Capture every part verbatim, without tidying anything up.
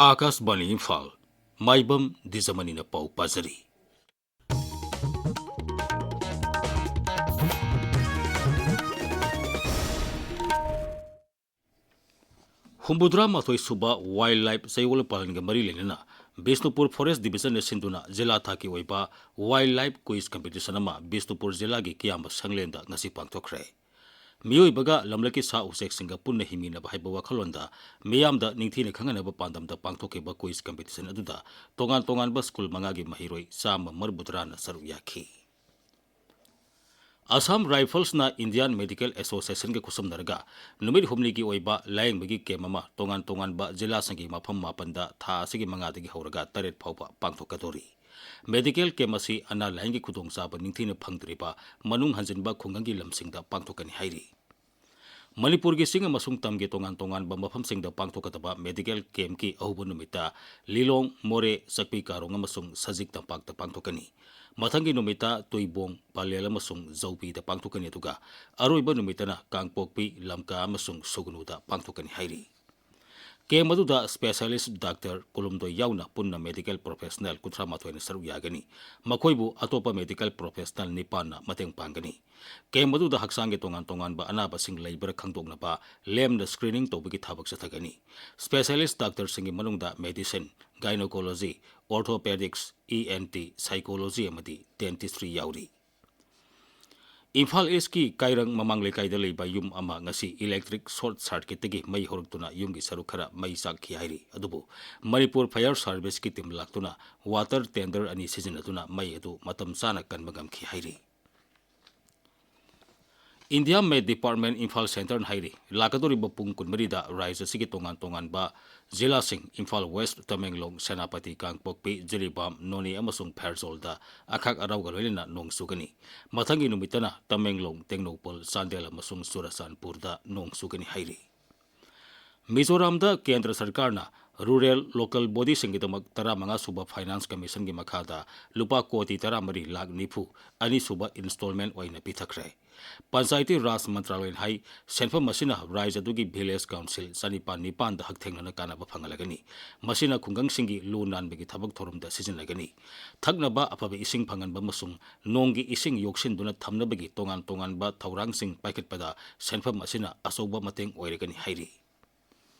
ꯑꯥꯀꯥꯁꯕꯥꯅꯤ ꯏꯝꯐꯥꯜ, ꯃꯥꯏꯕꯝ ꯗꯤꯖꯃꯅꯤꯅ ꯄꯥꯎ ꯄꯥꯖꯔꯤ꯫ ꯍꯨꯝꯐꯨꯇꯔꯥ ꯃꯥꯊꯣꯏ ꯁꯨꯕ ꯋꯥꯏꯜꯗ ꯂꯥꯏꯐ ꯆꯌꯣꯜ ꯄꯥꯂꯟꯒ ꯃꯔꯤ ꯂꯩꯅꯅ ꯕꯤꯁꯅꯨꯄꯨꯔ ꯐꯣꯔꯦꯁ ꯗꯤꯕꯤꯖꯟꯅ ꯁꯤꯟꯗꯨꯅ ꯖꯤꯂꯥ ꯊꯥꯛꯀꯤ ꯑꯣꯏꯕ ꯋꯥꯏꯜꯗ ꯂꯥꯏꯐ ꯀ꯭ꯋꯤꯖ ꯀꯝꯄꯤꯇꯤꯁꯟ ꯑꯃ ꯕꯤꯁꯅꯨꯄꯨꯔ ꯖꯤꯂꯥꯒꯤ ꯀꯤꯌꯥꯝꯕ ꯁꯪꯂꯦꯟꯗ ꯉꯁꯤ ꯄꯥꯡꯊꯣꯛꯈ꯭ꯔꯦ꯫ ꯃꯤꯑꯣꯏꯕꯒ ꯂꯝꯂꯛꯀꯤ ꯁꯥ ꯎꯆꯦꯛꯁꯤꯡꯒ ꯄꯨꯟꯅ ꯍꯤꯡꯃꯤꯟꯅꯕ ꯍꯥꯏꯕ ꯋꯥꯈꯜꯂꯣꯟꯗ ꯃꯤꯌꯥꯝꯗ ꯅꯤꯡꯊꯤꯅ ꯈꯪꯍꯟꯅꯕ ꯄꯥꯟꯗꯝꯗ ꯄꯥꯡꯊꯣꯛꯈꯤꯕ ꯀ꯭ꯋꯤꯖ ꯀꯝꯄꯤꯇꯤꯁꯟ ꯑꯗꯨꯗ ꯇꯣꯉꯥꯟ ꯇꯣꯉꯥꯟꯕ ꯁ꯭ꯀꯨꯜ ꯃꯉꯥꯒꯤ ꯃꯍꯩꯔꯣꯏ ꯆꯥꯝꯃ ꯃꯔꯤꯐꯨ ꯇꯔꯥꯅ ꯁꯔꯨꯛ ꯌꯥꯈꯤ꯫ ꯑꯁꯥꯝ ꯔꯥꯏꯐꯜꯁꯅ ꯏꯟꯗꯤꯌꯥꯟ ꯃꯦꯗꯤꯀꯦꯜ ꯑꯦꯁꯣꯁꯤꯌꯦꯁꯟꯒ ꯈꯨꯠꯁꯝꯅꯔꯒ ꯅꯨꯃꯤꯠ ꯍꯨꯝꯅꯤꯒꯤ ꯑꯣꯏꯕ ꯂꯥꯌꯦꯡꯕꯒꯤ ꯀꯦꯝ ꯑꯃ ꯇꯣꯉꯥꯟ ꯇꯣꯉꯥꯟꯕ ꯖꯤꯂꯥꯁꯤꯡꯒꯤ ꯃꯐꯝ ꯃꯥꯄꯟꯗ ꯊꯥ ꯑꯁꯤꯒꯤ ꯃꯉꯥꯗꯒꯤ ꯍꯧꯔꯒ ꯇꯔꯦꯠ ꯐꯥꯎꯕ ꯄꯥꯡꯊꯣꯛꯀꯗꯧꯔꯤ꯫ ꯃꯦꯗꯤꯀꯦꯜ ꯀꯦꯝ ꯑꯁꯤ ꯑꯅꯥ ꯂꯥꯌꯦꯡꯒꯤ ꯈꯨꯗꯣꯡꯆꯥꯕ ꯅꯤꯡꯊꯤꯅ ꯐꯪꯗ꯭ꯔꯤꯕ ꯃꯅꯨꯡ ꯍꯟꯖꯤꯟꯕ ꯈꯨꯡꯒꯪꯒꯤ ꯂꯝꯁꯤꯡꯗ ꯄꯥꯡꯊꯣꯛꯀꯅꯤ ꯍꯥꯏꯔꯤ꯫ ꯃꯅꯤꯄꯨꯔꯒꯤ ꯆꯤꯡ ꯑꯃꯁꯨꯡ ꯇꯝꯒꯤ ꯇꯣꯉꯥꯟ ꯇꯣꯉꯥꯟꯕ ꯃꯐꯝꯁꯤꯡꯗ ꯄꯥꯡꯊꯣꯛꯀꯗꯕ ꯃꯦꯗꯤꯀꯦꯜ ꯀꯦꯝꯞꯀꯤ ꯑꯍꯧꯕ ꯅꯨꯃꯤꯠꯇ ꯂꯤꯂꯣꯡ, ꯃꯣꯔꯦ, ꯆꯛꯄꯤ ꯀꯥꯔꯣꯡ ꯑꯃꯁꯨꯡ ꯁꯖꯤꯛ ꯇꯝꯄꯥꯛꯇ ꯄꯥꯡꯊꯣꯛꯀꯅꯤ꯫ ꯃꯊꯪꯒꯤ ꯅꯨꯃꯤꯠꯇ ꯇꯨꯏꯕꯣꯡ, ꯄꯂꯦꯜ ꯑꯃꯁꯨꯡ ꯖꯧꯄꯤꯗ ꯄꯥꯡꯊꯣꯛꯀꯅꯤ, ꯑꯗꯨꯒ ꯑꯔꯣꯏꯕ ꯅꯨꯃꯤꯠꯇꯅ ꯀꯥꯡꯄꯣꯛꯄꯤ, ꯂꯝꯀꯥ ꯑꯃꯁꯨꯡ ꯁꯨꯒꯅꯨꯗ ꯄꯥꯡꯊꯣꯛꯀꯅꯤ ꯍꯥꯏꯔꯤ꯫ ꯀꯦꯝꯞ ꯑꯗꯨꯗ ꯁ꯭ꯄꯦꯁꯤꯌꯦꯂꯤꯁ꯭ꯠ ꯗꯥꯛꯇꯔ ꯀꯨꯟꯍꯨꯝꯗꯣꯏ ꯌꯥꯎꯅ ꯄꯨꯟꯅ ꯃꯦꯗꯤꯀꯦꯜ ꯄ꯭ꯔꯣꯐꯦꯁꯅꯦꯜ ꯀꯨꯟꯊ꯭ꯔꯥ ꯃꯥꯊꯣꯏꯅ ꯁꯔꯨꯛ ꯌꯥꯒꯅꯤ꯫ ꯃꯈꯣꯏꯕꯨ ꯑꯇꯣꯞꯄ ꯃꯦꯗꯤꯀꯦꯜ ꯄ꯭ꯔꯣꯐꯦꯁꯅꯦꯜ ꯅꯤꯄꯥꯟꯅ ꯃꯇꯦꯡ ꯄꯥꯡꯒꯅꯤ꯫ ꯀꯦꯝꯞ ꯑꯗꯨꯗ ꯍꯛꯆꯥꯡꯒꯤ ꯇꯣꯉꯥꯟ ꯇꯣꯉꯥꯟꯕ ꯑꯅꯥꯕꯁꯤꯡ ꯂꯩꯕ꯭ꯔꯥ ꯈꯪꯗꯣꯛꯅꯕ ꯂꯦꯝꯅ ꯁ꯭ꯀ꯭ꯔꯤꯅꯤꯡ ꯇꯧꯕꯒꯤ ꯊꯕꯛ ꯆꯠꯊꯒꯅꯤ꯫ ꯁ꯭ꯄꯦꯁꯤꯌꯦꯂꯤꯁ꯭ꯠ ꯗꯥꯛꯇꯔꯁꯤꯡꯒꯤ ꯃꯅꯨꯡꯗ medicine, gynaecology, orthopaedics, E N T, psychology ꯑꯃꯗꯤ ꯗꯦꯟꯇꯤꯁ꯭ꯠꯔꯤ ꯌꯥꯎꯔꯤ꯫ ꯏꯝꯐꯥꯜ ꯏꯁ꯭ꯠꯀꯤ ꯀꯥꯏꯔꯪ ꯃꯃꯥꯡ ꯂꯩꯀꯥꯏꯗ ꯂꯩꯕ ꯌꯨꯝ ꯑꯃ ꯉꯁꯤ ꯏꯂꯦꯛꯇ꯭ꯔꯤꯛ ꯁꯣꯔꯠ ꯁꯔꯀꯤꯠꯇꯒꯤ ꯃꯩ ꯍꯧꯔꯛꯇꯨꯅ ꯌꯨꯝꯒꯤ ꯁꯔꯨꯛ ꯈꯔ ꯃꯩ ꯆꯥꯛꯈꯤ ꯍꯥꯏꯔꯤ꯫ ꯑꯗꯨꯕꯨ ꯃꯅꯤꯄꯨꯔ ꯐꯥꯌꯔ ꯁꯥꯔꯚꯤꯁꯀꯤ ꯇꯤꯝ ꯂꯥꯛꯇꯨꯅ ꯋꯥꯇꯔ ꯇꯦꯟꯗꯔ ꯑꯅꯤ ꯁꯤꯖꯤꯟꯅꯗꯨꯅ ꯃꯩ ꯑꯗꯨ ꯃꯇꯝ ꯆꯥꯅ ꯀꯟꯕ ꯉꯝꯈꯤ ꯍꯥꯏꯔꯤ꯫ ꯏꯟꯗꯤꯌꯥ ꯃꯦꯠ ꯗꯤꯄꯥꯔꯠꯃꯦꯟꯠ ꯏꯝꯐꯥꯜ ꯁꯦꯟꯇꯔꯅ ꯍꯥꯏꯔꯤ, ꯂꯥꯛꯀꯗꯧꯔꯤꯕ ꯄꯨꯡ ꯀꯨꯟꯃꯔꯤꯗ ꯔꯥꯖ꯭ꯌ ꯑꯁꯤꯒꯤ ꯇꯣꯉꯥꯟ ꯇꯣꯉꯥꯟꯕ ꯖꯤꯂꯥꯁꯤꯡ ꯏꯝꯐꯥꯜ ꯋꯦꯁ꯭ꯠ, ꯇꯃꯦꯡꯂꯣꯡ, ꯁꯦꯅꯥꯄꯇꯤ, ꯀꯥꯡꯄꯣꯛꯄꯤ, ꯖꯤꯔꯤꯕꯥꯝ, ꯅꯣꯅꯦ ꯑꯃꯁꯨꯡ ꯐꯦꯔꯖꯣꯜꯗ ꯑꯈꯥꯛ ꯑꯔꯥꯎꯒ ꯂꯣꯏꯅꯅ ꯅꯣꯡ ꯆꯨꯒꯅꯤ꯫ ꯃꯊꯪꯒꯤ ꯅꯨꯃꯤꯠꯇꯅ ꯇꯃꯦꯡꯂꯣꯡ, ꯇꯦꯡꯅꯧꯄꯜ, ꯆꯥꯟꯗꯦꯜ ꯑꯃꯁꯨꯡ ꯆꯨꯔꯆꯥꯟꯄꯨꯔꯗ ꯅꯣꯡ ꯆꯨꯒꯅꯤ ꯍꯥꯏꯔꯤ꯫ ꯃꯤꯖꯣꯔꯥꯝꯗ ꯀꯦꯟꯗ꯭ꯔ ꯁꯔꯀꯥꯔꯅ Rural Local Bodyꯁꯤꯡꯒꯤꯗꯃꯛ ꯇꯔꯥꯃꯉꯥ ꯁꯨꯕ Finance Commissionꯒꯤ ꯃꯈꯥꯗ ꯂꯨꯄꯥ ꯀꯣꯇꯤ ꯇꯔꯥꯃꯔꯤ ꯂꯥꯈ ꯅꯤꯐꯨ ꯑꯅꯤꯁꯨꯕ installment ꯑꯣꯏꯅ ꯄꯤꯊꯈ꯭ꯔꯦ꯫ ꯄꯟꯆꯥꯌꯇꯤ ꯔꯥꯖ ꯃꯟꯇ꯭ꯔꯥꯂꯣꯏꯅ ꯍꯥꯏ, ꯁꯦꯟꯐꯝ ꯑꯁꯤꯅ ꯔꯥꯖ꯭ꯌ ꯑꯗꯨꯒꯤ village council ꯆꯅꯤꯄꯥꯟ ꯅꯤꯄꯥꯟꯗ ꯍꯛꯊꯦꯡꯅꯅ ꯀꯥꯟꯅꯕ ꯐꯪꯍꯜꯂꯒꯅꯤ꯫ ꯃꯁꯤꯅ ꯈꯨꯡꯒꯪꯁꯤꯡꯒꯤ ꯂꯨ ꯅꯥꯟꯕꯒꯤ ꯊꯕꯛ ꯊꯧꯔꯝꯗ ꯁꯤꯖꯤꯟꯅꯒꯅꯤ꯫ ꯊꯛꯅꯕ ꯑꯐꯕ ꯏꯁꯤꯡ ꯐꯪꯍꯟꯕ ꯑꯃꯁꯨꯡ ꯅꯣꯡꯒꯤ ꯏꯁꯤꯡ ꯌꯣꯛꯁꯤꯟꯗꯨꯅ ꯊꯝꯅꯕꯒꯤ ꯇꯣꯉꯥꯟ ꯇꯣꯉꯥꯟꯕ ꯊꯧꯔꯥꯡꯁꯤꯡ ꯄꯥꯏꯈꯠꯄꯗ ꯁꯦꯟꯐꯝ ꯑꯁꯤꯅ ꯑꯆꯧꯕ ꯃꯇꯦꯡ ꯑꯣꯏꯔꯒꯅꯤ ꯍꯥꯏꯔꯤ꯫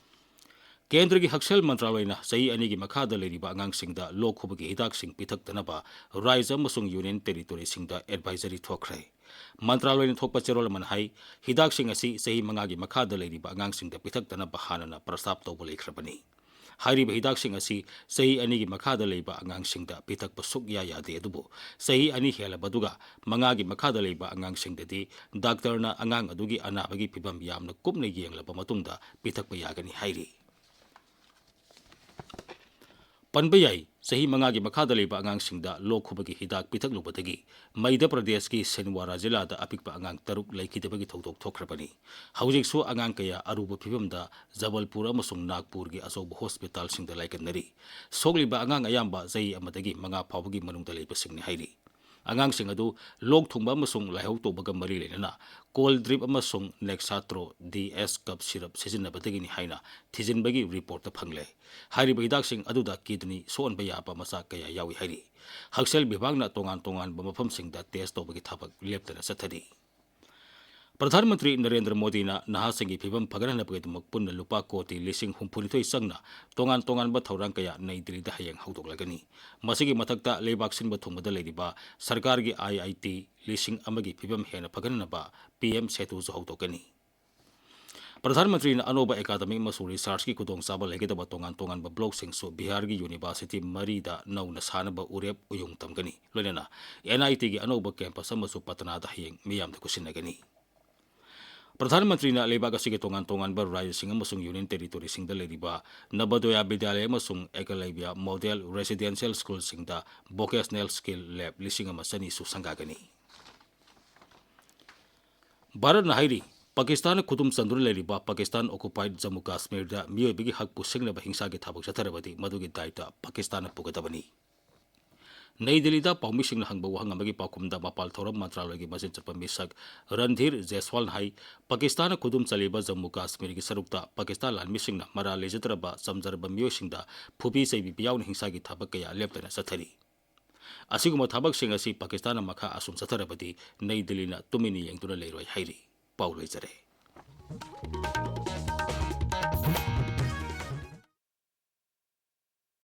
ꯀꯦꯟꯗ꯭ꯔꯒꯤ ꯍꯛꯁꯦꯜ ꯃꯟꯇ꯭ꯔꯥꯂꯣꯏꯅ ꯆꯍꯤ ꯑꯅꯤꯒꯤ ꯃꯈꯥꯗ ꯂꯩꯔꯤꯕ ꯑꯉꯥꯡꯁꯤꯡꯗ ꯂꯣꯛ ꯈꯨꯕꯒꯤ ꯍꯤꯗꯥꯛꯁꯤꯡ ꯄꯤꯊꯛꯇꯅꯕ ꯔꯥꯖ꯭ꯌ ꯑꯃꯁꯨꯡ ꯌꯨꯅꯤꯌꯟ ꯇꯦꯔꯤꯇꯣꯔꯤꯁꯤꯡꯗ advisory ꯊꯣꯛꯈ꯭ꯔꯦ꯫ ꯃꯟꯇ꯭ꯔꯥꯂꯣꯏꯅ ꯊꯣꯛꯄ ꯆꯦꯔꯣꯜ ꯑꯃꯅ ꯍꯥꯏ, ꯍꯤꯗꯥꯛꯁꯤꯡ ꯑꯁꯤ ꯆꯍꯤ ꯃꯉꯥꯒꯤ ꯃꯈꯥꯗ ꯂꯩꯔꯤꯕ ꯑꯉꯥꯡꯁꯤꯡꯗ ꯄꯤꯊꯛꯇꯅꯕ ꯍꯥꯟꯅꯅ ꯄ꯭ꯔꯁꯇꯥꯞ ꯇꯧꯕ ꯂꯩꯈ꯭ꯔꯕꯅꯤ꯫ ꯍꯥꯏꯔꯤꯕ ꯍꯤꯗꯥꯛꯁꯤꯡ ꯑꯁꯤ ꯆꯍꯤ ꯑꯅꯤꯒꯤ ꯃꯈꯥꯗ ꯂꯩꯕ ꯑꯉꯥꯡꯁꯤꯡꯗ ꯄꯤꯊꯛꯄ ꯁꯨꯛꯌꯥ ꯌꯥꯗꯦ, ꯑꯗꯨꯕꯨ ꯆꯍꯤ ꯑꯅꯤ ꯍꯦꯜꯂꯕꯗꯨꯒ ꯃꯉꯥꯒꯤ ꯃꯈꯥꯗ ꯂꯩꯕ ꯑꯉꯥꯡꯁꯤꯡꯗꯗꯤ ꯗꯥꯛꯇꯔꯅ ꯑꯉꯥꯡ ꯑꯗꯨꯒꯤ ꯑꯅꯥꯕꯒꯤ ꯐꯤꯚꯝ ꯌꯥꯝꯅ ꯀꯨꯞꯅ ꯌꯦꯡꯂꯕ ꯃꯇꯨꯡꯗ ꯄꯤꯊꯛꯄ ꯌꯥꯒꯅꯤ ꯍꯥꯏꯔꯤ꯫ ꯄꯟꯕ ꯌꯥꯏ, ꯆꯍꯤ ꯃꯉꯥꯒꯤ ꯃꯈꯥꯗ ꯂꯩꯕ ꯑꯉꯥꯡꯁꯤꯡꯗ ꯂꯣꯛ ꯈꯨꯕꯒꯤ ꯍꯤꯗꯥꯛ ꯄꯤꯊꯛꯂꯨꯕꯗꯒꯤ ꯃꯩꯙ꯭ꯌ ꯄ꯭ꯔꯗꯦꯁꯀꯤ ꯁꯤꯟꯗ꯭ꯋꯥꯔꯥ ꯖꯤꯂꯥꯗ ꯑꯄꯤꯛꯄ ꯑꯉꯥꯡ ꯇꯔꯨꯛ ꯂꯩꯈꯤꯗꯕꯒꯤ ꯊꯧꯗꯣꯛ ꯊꯣꯛꯈ꯭ꯔꯕꯅꯤ꯫ ꯍꯧꯖꯤꯛꯁꯨ ꯑꯉꯥꯡ ꯀꯌꯥ ꯑꯔꯨꯕ ꯐꯤꯚꯝꯗ ꯖꯕꯜꯄꯨꯔ ꯑꯃꯁꯨꯡ ꯅꯥꯒꯄꯨꯔꯒꯤ ꯑꯆꯧꯕ ꯍꯣꯁꯄꯤꯇꯥꯜꯁꯤꯡꯗ ꯂꯥꯏꯀꯠꯅꯔꯤ꯫ ꯁꯣꯛꯂꯤꯕ ꯑꯉꯥꯡ ꯑꯌꯥꯝꯕ ꯆꯍꯤ ꯑꯃꯗꯒꯤ ꯃꯉꯥ ꯐꯥꯎꯕꯒꯤ ꯃꯅꯨꯡꯗ ꯂꯩꯕꯁꯤꯡꯅꯤ ꯍꯥꯏꯔꯤ꯫ ꯑꯉꯥꯡꯁꯤꯡ ꯑꯗꯨ ꯂꯣꯛ ꯊꯨꯡꯕ ꯑꯃꯁꯨꯡ ꯂꯥꯏꯍꯧ ꯇꯧꯕꯒ ꯃꯔꯤ ꯂꯩꯅꯅ Coldrip ꯑꯃꯁꯨꯡ Nexatro D S cup syrup ꯁꯤꯖꯤꯟꯅꯕꯗꯒꯤꯅꯤ ꯍꯥꯏꯅ ꯊꯤꯖꯤꯟꯕꯒꯤ ꯔꯤꯄꯣꯔꯠꯇ ꯐꯪꯂꯦ꯫ ꯍꯥꯏꯔꯤꯕ ꯍꯤꯗꯥꯛꯁꯤꯡ ꯑꯗꯨꯗ kidney ꯁꯣꯛꯍꯟꯕ ꯌꯥꯕ ꯃꯆꯥꯛ ꯀꯌꯥ ꯌꯥꯎꯏ ꯍꯥꯏꯔꯤ꯫ ꯍꯛꯁꯦꯜ ꯕꯤꯚꯥꯒꯅ ꯇꯣꯉꯥꯟ ꯇꯣꯉꯥꯟꯕ ꯃꯐꯝꯁꯤꯡꯗ test ꯇꯧꯕꯒꯤ ꯊꯕꯛ ꯂꯦꯞꯇꯅ ꯆꯠꯊꯔꯤ꯫ ꯄ꯭ꯔꯙꯥꯟ ꯃꯟꯇ꯭ꯔꯤ ꯅꯔꯦꯟꯗ꯭ꯔ ꯃꯣꯗꯤꯅ ꯅꯍꯥꯁꯤꯡꯒꯤ ꯐꯤꯚꯝ ꯐꯒꯠꯍꯟꯅꯕꯒꯤꯗꯃꯛ ꯄꯨꯟꯅ ꯂꯨꯄꯥ ꯀꯣꯇꯤ ꯂꯤꯁꯤꯡ ꯍꯨꯝꯐꯨꯅꯤꯊꯣꯏ ꯆꯪꯅ ꯇꯣꯉꯥꯟ ꯇꯣꯉꯥꯟꯕ ꯊꯧꯔꯥꯡ ꯀꯌꯥ ꯅꯩ ꯗꯤꯜꯂꯤꯗ ꯍꯌꯦꯡ ꯍꯧꯗꯣꯛꯂꯒꯅꯤ꯫ ꯃꯁꯤꯒꯤ ꯃꯊꯛꯇ ꯂꯩꯕꯥꯛ ꯁꯤꯟꯕ ꯊꯨꯡꯕꯗ ꯂꯩꯔꯤꯕ ꯁꯔꯀꯥꯔꯒꯤ I I T ꯂꯤꯁꯤꯡ ꯑꯃꯒꯤ ꯐꯤꯚꯝ ꯍꯦꯟꯅ ꯐꯒꯠꯍꯟꯅꯕ P M ꯁꯦꯇꯨꯁꯨ ꯍꯧꯗꯣꯛꯀꯅꯤ꯫ ꯄ꯭ꯔꯙꯥꯟ ꯃꯟꯇ꯭ꯔꯤꯅ ꯑꯅꯧꯕ academic ꯑꯃꯁꯨꯡ researchꯀꯤ ꯈꯨꯗꯣꯡꯆꯥꯕ ꯂꯩꯒꯗꯕ ꯇꯣꯉꯥꯟ ꯇꯣꯉꯥꯟꯕ blockꯁꯤꯡꯁꯨ ꯕꯤꯍꯥꯔꯒꯤ university ꯃꯔꯤꯗ ꯅꯧꯅ ꯁꯥꯅꯕ ꯎꯔꯦꯞ ꯎꯌꯨꯡ ꯇꯝꯒꯅꯤ꯫ ꯂꯣꯏꯅꯅ N I Tꯒꯤ ꯑꯅꯧꯕ campus ꯑꯃꯁꯨ ꯄꯇꯅꯥꯗ ꯍꯌꯦꯡ ꯃꯤꯌꯥꯝꯗ ꯈꯨꯠꯁꯤꯟꯅꯒꯅꯤ꯫ ꯄ꯭ꯔꯙꯥꯟ ꯃꯟꯇ꯭ꯔꯤꯅ ꯂꯩꯕꯥꯛ ꯑꯁꯤꯒꯤ ꯇꯣꯉꯥꯟ ꯇꯣꯉꯥꯟꯕ ꯔꯥꯖ꯭ꯌꯁꯤꯡ ꯑꯃꯁꯨꯡ ꯌꯨꯅꯤꯌꯟ ꯇꯦꯔꯤꯇꯣꯔꯤꯁꯤꯡꯗ ꯂꯩꯔꯤꯕ ꯅꯕꯣꯗꯌꯥ ꯕꯤꯗ꯭ꯌꯥꯂꯌ ꯑꯃꯁꯨꯡ ꯑꯦꯀꯂꯕ꯭ꯌ ꯃꯣꯗꯦꯜ ꯔꯦꯁꯤꯗꯦꯟꯁꯤꯌꯦꯜ ꯁ꯭ꯀꯨꯜꯁꯤꯡꯗ vocational skill lab ꯂꯤꯁꯤꯡ ꯑꯃ ꯆꯅꯤꯁꯨ ꯁꯪꯒꯥꯒꯅꯤ꯫ ꯚꯥꯔꯠꯅ ꯍꯥꯏꯔꯤ, ꯄꯥꯀꯤꯁꯇꯥꯟꯅ ꯈꯨꯗꯨꯝ ꯆꯟꯗꯨꯅ ꯂꯩꯔꯤꯕ ꯄꯥꯀꯤꯁꯇꯥꯟ occupied ꯖꯝꯃꯨ ꯀꯥꯁꯃꯤꯔꯗ ꯃꯤꯑꯣꯏꯕꯒꯤ ꯍꯛꯄꯨ ꯁꯤꯡꯅꯕ ꯍꯤꯡꯁꯥꯒꯤ ꯊꯕꯛ ꯆꯠꯊꯔꯕꯗꯤ ꯃꯗꯨꯒꯤ ꯗꯥꯏꯇ ꯄꯥꯀꯤꯁꯇꯥꯟꯅ ꯄꯨꯒꯗꯕꯅꯤ꯫ ꯅꯩ ꯗꯤꯜꯂꯤꯗ ꯄꯥꯎꯃꯤꯁꯤꯡꯅ ꯍꯪꯕ ꯋꯥꯍꯪ ꯑꯃꯒꯤ ꯄꯥꯎꯈꯨꯝꯗ ꯃꯄꯥꯟ ꯊꯧꯔꯝ ꯃꯟꯇ꯭ꯔꯥꯂꯌꯒꯤ ꯃꯆꯤꯟ ꯆꯠꯄ ꯃꯤꯁꯛ ꯔꯟꯙꯤꯔ ꯖꯦꯁ꯭ꯋꯥꯜꯅ ꯍꯥꯏ, ꯄꯥꯀꯤꯁꯇꯥꯟꯅ ꯈꯨꯗꯨꯝ ꯆꯜꯂꯤꯕ ꯖꯝꯃꯨ ꯀꯥꯁꯃꯤꯔꯒꯤ ꯁꯔꯨꯛꯇ ꯄꯥꯀꯤꯁꯇꯥꯟ ꯂꯥꯟꯃꯤꯁꯤꯡꯅ ꯃꯔꯥꯜ ꯂꯩꯖꯗ꯭ꯔꯕ ꯆꯝꯖꯔꯕ ꯃꯤꯑꯣꯏꯁꯤꯡꯗ ꯐꯨꯕꯤ ꯆꯩꯕꯤꯕ ꯌꯥꯎꯅ ꯍꯤꯡꯁꯥꯒꯤ ꯊꯕꯛ ꯀꯌꯥ ꯂꯦꯞꯇꯅ ꯆꯠꯊꯔꯤ꯫ ꯑꯁꯤꯒꯨꯝꯕ ꯊꯕꯛꯁꯤꯡ ꯑꯁꯤ ꯄꯥꯀꯤꯁꯇꯥꯟꯅ ꯃꯈꯥ ꯑꯁꯨꯝ ꯆꯠꯊꯔꯕꯗꯤ ꯅꯩ ꯗꯤꯜꯂꯤꯅ ꯇꯨꯃꯤꯟꯅ ꯌꯦꯡꯗꯨꯅ ꯂꯩꯔꯣꯏ ꯍꯥꯏꯔꯤ꯫ ꯄꯥꯎ ꯂꯣꯏꯖꯔꯦ꯫